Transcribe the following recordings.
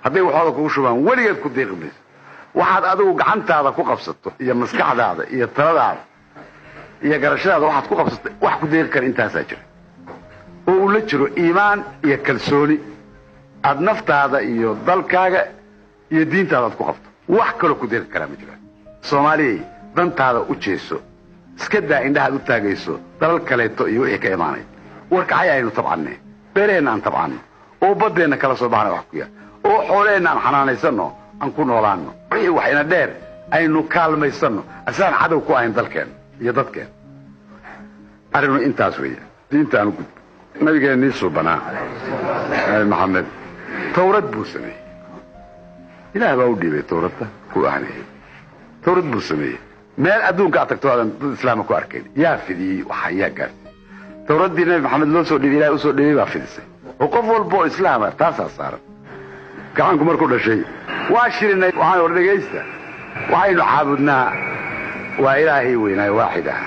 Hadday waxooda kugu shubaan, weligeed ku deeqi mayso. Waxaad adigu gacantaada ku qabsato iyo maskaxdaada iyo taladaada iyo garashadaada waxaad ku qabsato, wax ku deeqi kara intaasaa jira, oo uu la jiro iimaan iyo kalsooni aad naftaada iyo dalkaaga iyo diintaada aad ku qabto. Wax kaloo ku deeqi karaa ma jiraan. Soomaaliyay, dantaada u jeeso. Iska daa indhahaad u taagayso dalal kaleeto iyo wixii ka imaanaya. Warkacay aynu tabcanne, beeraheenna aan tabcanno, oo baddeenna kala soo baxna wax ku yaal, oo xoolaheenna aan xanaanaysanno, aan ku noolaanno. Wixii wax ina dheer aynu kaalmaysanno, asaan cadow ku ahayn dalkeenna iyo dadkeenna. Arrinu intaas weeya. Diinta aan u gudbo. Nabigeennii suubanaa, Nabi Maxamed, Tawrad buu sameeyey. Ilaah baa u dhiibay Tawradda ku ahneeyey. Tawrad buu sameeyey. Meel adduunka aad tagto aadan dad islaama ku arkayn yaa fidiyey? Waxa yaa gaarsiiyey? Tawraddii Nabi Maxamed loo soo dhiibay, Ilahay usoo dhiibay baa fidisay, oo qof walba oo islaama taasaa saaran. Gacanku markuu dhashay waa shirinay. Waxaan hor dhegaysta, waxaynu caabudnaa waa Ilaahay weynaayo waaxid ah.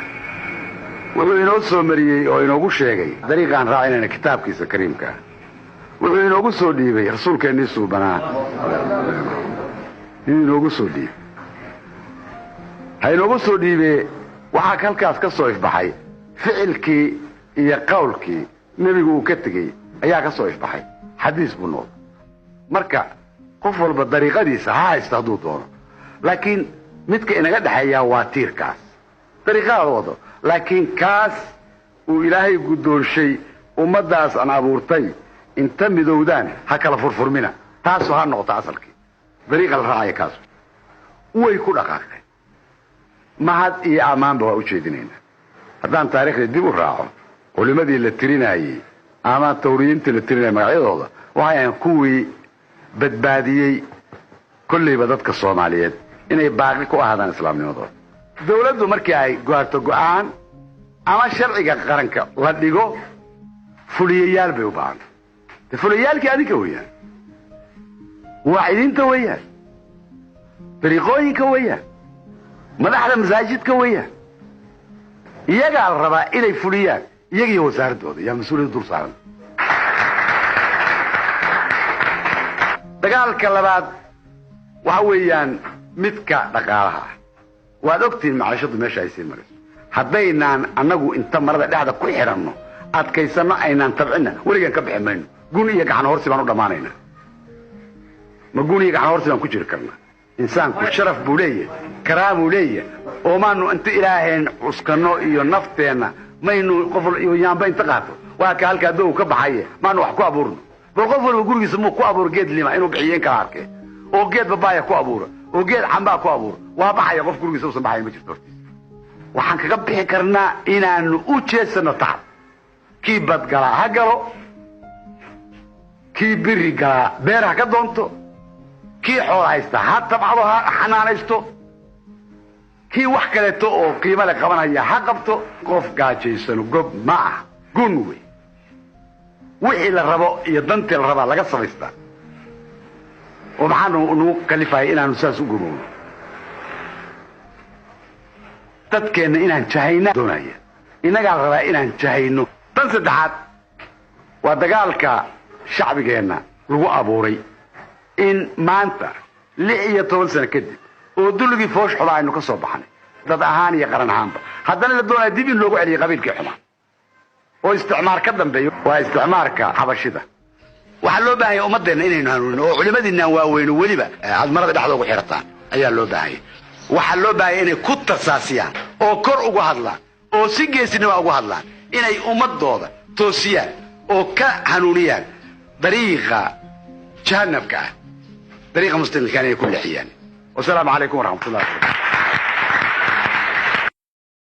Wuxuu inoo soo mariyey oo inoogu sheegay dariiqaan raacinayna kitaabkiisa kariimka ah. Wuxuu inoogu soo dhiibay rasuulkeennii suubanaa. Yuu inoogu soo dhiibay? Ha inoogu soo dhiibee. Waxaa halkaas ka soo ifbaxay ficilkii iyo qowlkii nebigu uu ka tegey ayaa ka soo ifbaxay. Xadiis buu noqday. Marka qof walba dariiqadiisa ha haysto hadduu doono, laakiin midka inaga dhexeeyaa waa tiirkaas. Dariiqadaada wado, laakiin kaas uu Ilaahay guddoonshay ummaddaas aan abuurtay inta midowdaan ha kala furfurmina. Taasu ha noqoto asalkii dariiqa la raacaya. Kaas way ku dhaqaaqeen. Mahad iyo ammaanba waa u jeedinaynaa. Haddaan taariikhda dib u raaco, culimmadii la tirinaayey ama tawriyiintii la tirinayay magacyadooda waxay ahayn kuwii badbaadiyey kollayba dadka Soomaaliyeed inay baaqi ku ahaadaan islaamnimadooda. Dawladdu markii ay gaarto go'aan ama sharciga qaranka la dhigo, fuliyayaal bay u baahanta. De fuliyayaalkii adinka weeyaan, waacidiinta weeyaan, dariiqooyinka weeyaan, madaxda masaajidka weeyaan. Iyagaa la rabaa inay fuliyaan, iyaga iyo wasaaraddooda yaa mas-uuliyadda dul saaran. Dagaalka labaad waxa weeyaan midka dhaqaalaha ah. Waad ogtihiin maciishadu meesha ay sii marayso. Haddaynaan annagu inta marada dhexda ku xidhanno adkaysanno, aynaan tabcinna, weligaan ka bixi mayno. Gun iyo gacan horsi baan u dhammaanaynaa. Ma gun iyo gacan horsi baan ku jiri karnaa? Insaanku sharaf buu leeyahay, karaamuu leeyahay, oo maanu inta Ilaahayn cuskanno iyo nafteenna maynu qof iyo yaamba inta qaato, waa ka halkaa dow ka baxaye, maanu wax ku abuurno? Bal qof walba gurigiisa muu ku abuuro geed lima inuu bixiyo in kala arkee, oo geed babaaya ku abuura, oo geed cambaa ku abuura, waa baxaya. Qof gurigiisa usan baxaya ma jirto hortiisa. Waxaan kaga bixi karnaa inaanu u jeedsano tacab. Kii badgalaa ha galo, kii biri galaa beer ha ka doonto, kii xool haysta ha tabcado, ha xanaanaysto, kii wax kaleeto oo qiimo le qabanaya ha qabto. Qof gaajaysano gob ma ah, gun wey. Wixii la rabo iyo dantii la rabaa laga samaystaa. Oo maxaanu nagu kalifaya inaanu saas u gumowno dadkeenna? Inaan jahayna doonaya, innagaa la rabaa inaan jahayno. Tan saddexaad waa dagaalka shacbigeenna lagu abuuray in maanta, 16 sano kadib oo dulligii foosh xumaa aynu ka soo baxnay dad ahaan iyo qaran ahaanba, haddana la doonaya dib in loogu celiyay qabiilkii xumaa oo isticmaar ka dambeeyo, waa isticmaarka Xabashida. Waxaa loo baahanya ummadeenna inaynu hanuunino, oo culimadiinaan waaweyno weliba aad marada dhexda ugu xirataan ayaa loo baahanya. Waxaa loo baahanya inay ku tasaasiyaan oo kor uga hadlaan oo si geesinima uga hadlaan, inay ummadooda toosiyaan oo ka hanuuniyaan dariiqa jahanabka ah, dariiqa muslimkaan inay ku leexiyaan. Wasalaamu calaykum waraxmatullahi.